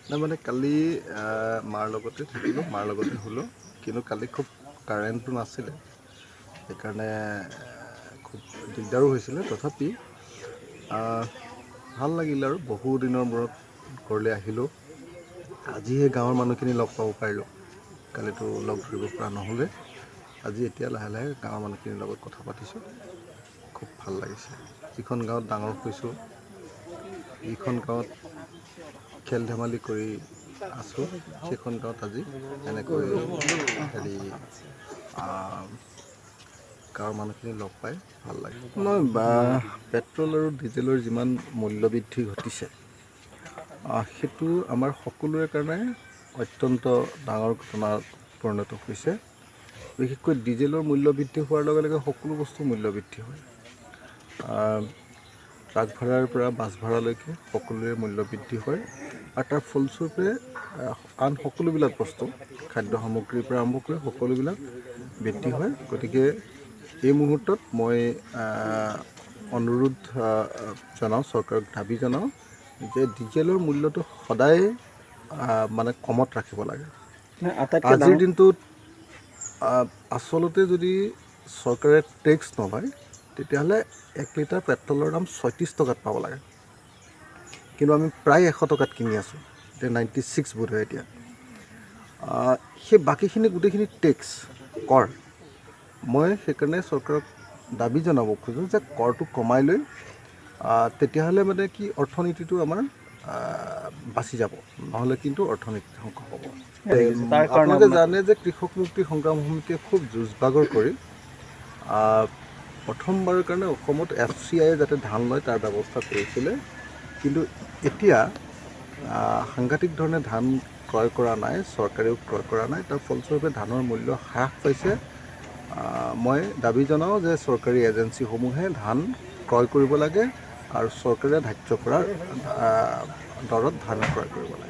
নাই, মানে কালি মাৰ লগতে থাকিলোঁ, মাৰ লগতে শুলোঁ। কিন্তু কালি খুব কাৰেণ্টটো নাছিলে, সেইকাৰণে খুব দিগদাৰো হৈছিলে। তথাপি ভাল লাগিল আৰু বহু দিনৰ মূৰত ঘৰলৈ আহিলোঁ। আজিহে গাঁৱৰ মানুহখিনি লগ পাব পাৰিলোঁ, কালিতো লগ ধৰিব পৰা নহ'লে। আজি এতিয়া লাহে লাহে গাঁৱৰ মানুহখিনিৰ লগত কথা পাতিছোঁ, খুব ভাল লাগিছে। যিখন গাঁৱত ডাঙৰ হৈছোঁ, যিখন গাঁৱত খেল ধেমালি কৰি আছোঁ, সেইখন গাঁৱত আজি এনেকৈ হেৰি গাঁৱৰ মানুহখিনি লগ পাই ভাল লাগে। নহয় বা পেট্ৰল আৰু ডিজেলৰ যিমান মূল্য বৃদ্ধি ঘটিছে, সেইটো আমাৰ সকলোৰে কাৰণে অত্যন্ত ডাঙৰ ঘটনাত পৰিণত হৈছে। বিশেষকৈ ডিজেলৰ মূল্য বৃদ্ধি হোৱাৰ লগে লগে সকলো বস্তুৰ মূল্য বৃদ্ধি হয়। ট্ৰাক ভাড়াৰ পৰা বাছ ভাড়ালৈকে সকলোৰে মূল্য বৃদ্ধি হয় আৰু তাৰ ফলস্বৰূপে আন সকলোবিলাক বস্তু, খাদ্য সামগ্ৰীৰ পৰা আৰম্ভ কৰি সকলোবিলাক বৃদ্ধি হয়। গতিকে এই মুহূৰ্তত মই অনুৰোধ জনাওঁ, চৰকাৰক দাবী জনাওঁ যে ডিজেলৰ মূল্যটো সদায় মানে কমত ৰাখিব লাগে। আটাইতকৈ আজিৰ দিনটোত আচলতে যদি চৰকাৰে টেক্স নলয়, তেতিয়াহ'লে 1 লিটাৰ পেট্ৰলৰ দাম 36 টকাত পাব লাগে, কিন্তু আমি প্ৰায় 100 টকাত কিনি আছোঁ। এতিয়া 96 বোধ হয়। এতিয়া সেই বাকীখিনি গোটেইখিনি টেক্স, কৰ। মই সেইকাৰণে চৰকাৰক দাবী জনাব খোজোঁ যে কৰটো কমাই লৈ তেতিয়াহ'লে মানে কি অৰ্থনীতিটো আমাৰ বাচি যাব, নহ'লে কিন্তু অৰ্থনীতি ধ্বংস হ'ব। তাৰ কাৰণে আপোনালোকে জানে যে কৃষক মুক্তি সংগ্ৰাম সমিতিয়ে খুব যুঁজ বাগৰ কৰি প্ৰথমবাৰৰ কাৰণে অসমত এফ চি আইয়ে যাতে ধান লয় তাৰ ব্যৱস্থা কৰিছিলে। কিন্তু এতিয়া সাংঘাতিক ধৰণে ধান ক্ৰয় কৰা নাই, চৰকাৰেও ক্ৰয় কৰা নাই। তাৰ ফলস্বৰূপে ধানৰ মূল্য হ্ৰাস পাইছে। মই দাবী জনাওঁ যে চৰকাৰী এজেঞ্চিসমূহে ধান ক্ৰয় কৰিব লাগে আৰু চৰকাৰে ধাৰ্য কৰা দৰত ধান ক্ৰয় কৰিব লাগে।